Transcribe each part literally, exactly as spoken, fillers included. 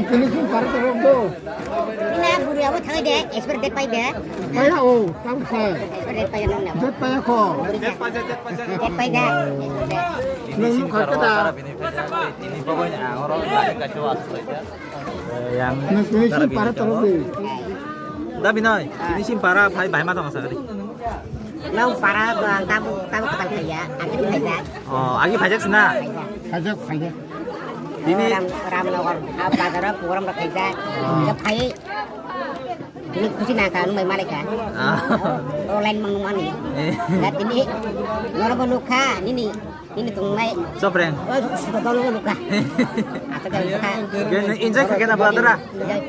Ini sing para terus do. Ini buru apa thang de, expert date pai de. Paya o, tam sa. Expert date pai nong na. Date paya ko. Date pai de. Nung nuk kha da. Ini pokoknya orang lain kasih waktu aja. Yang ini sing para terus do. Da Binoy, ini sing para phai bai ma tong sa kali. Nang para do ang tabu tabu katal kaya, ang ini kaya. Oh, agi pajak sina. Pajak, pajak. Ini Ram Ramnagar, ah, bazar program rok kaya. Ya phai. Ini khusi nang kan mai malai ka. Ah. Oh, lain mang mani. Eh. Ya ini noro bo nukha, ini Ini tong mai. Sopreng. Oh, sudah tahu lu buka. Apa kau buka? Enjoy kagena brother ah. Enjoy.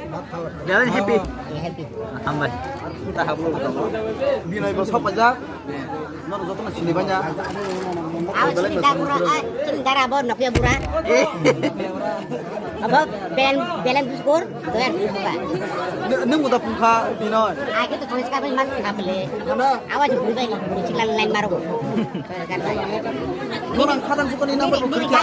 Jalan happy. Ya, happy. Hambai. Binoy bo sop aja. Nor joto na sini banya. Awas ini dah murah. Ah, ini darah bo nak ya murah. Eh. Apa? Belen belen buskur. Doyan buskur. Nung muda pungkha Binoy. Agi to kois ka bai mar ka bele. Awas bulu bai bulu chikla line maro. Nonang khadang sukoni number bo khikha.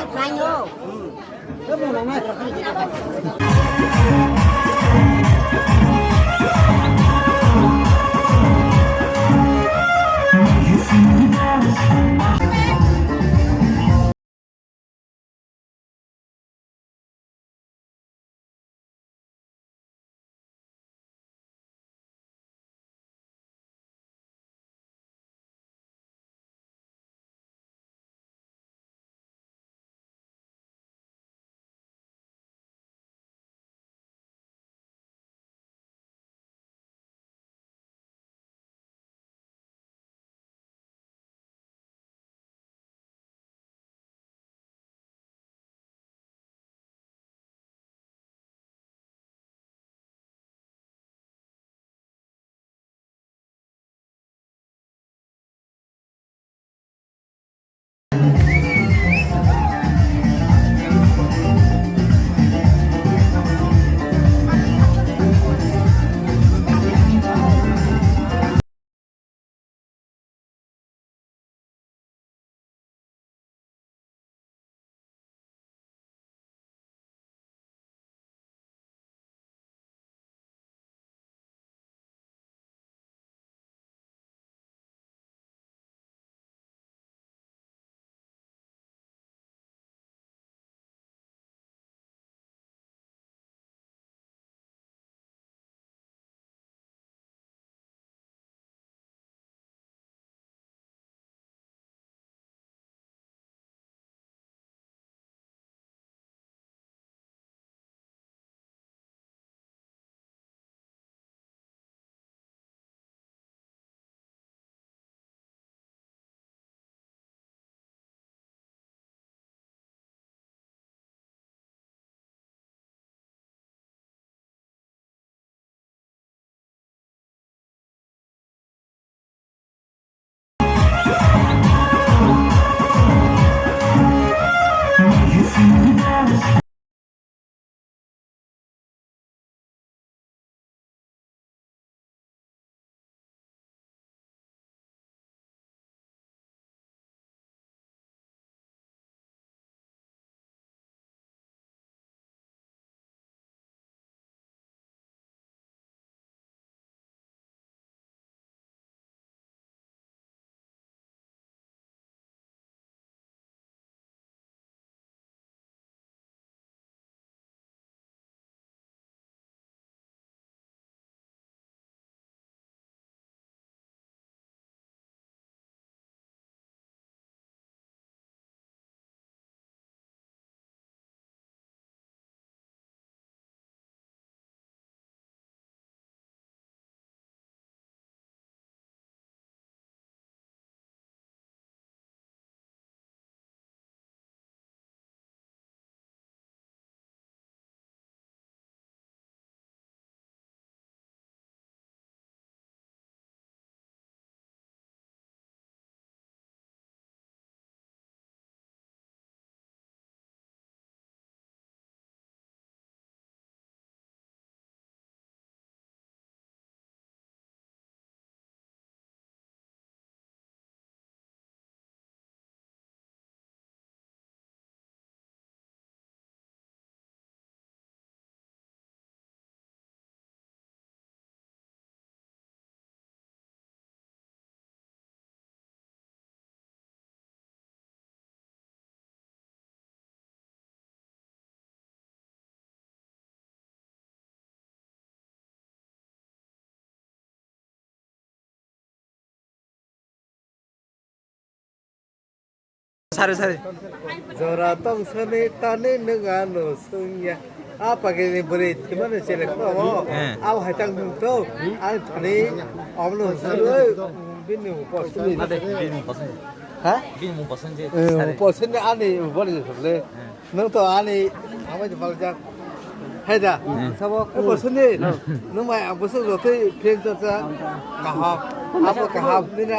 Sari, sari. Jora tong sani tani nunga no sungya. A pagini bwrwi thimani chele kho. Eh. Aw hai tang nung to. Ang thani omno sui bini upo suni. Ade, bini upo suni. Ha? Bini upo suni je. Eh, sari. Upo suni ani upo ni sule. Eh. Nung to ani ama je baljak. Hai da. Eh. Sabo upo suni. Nung mai abusu jotoi friend cha cha. Kaham. Abo kaham. Nina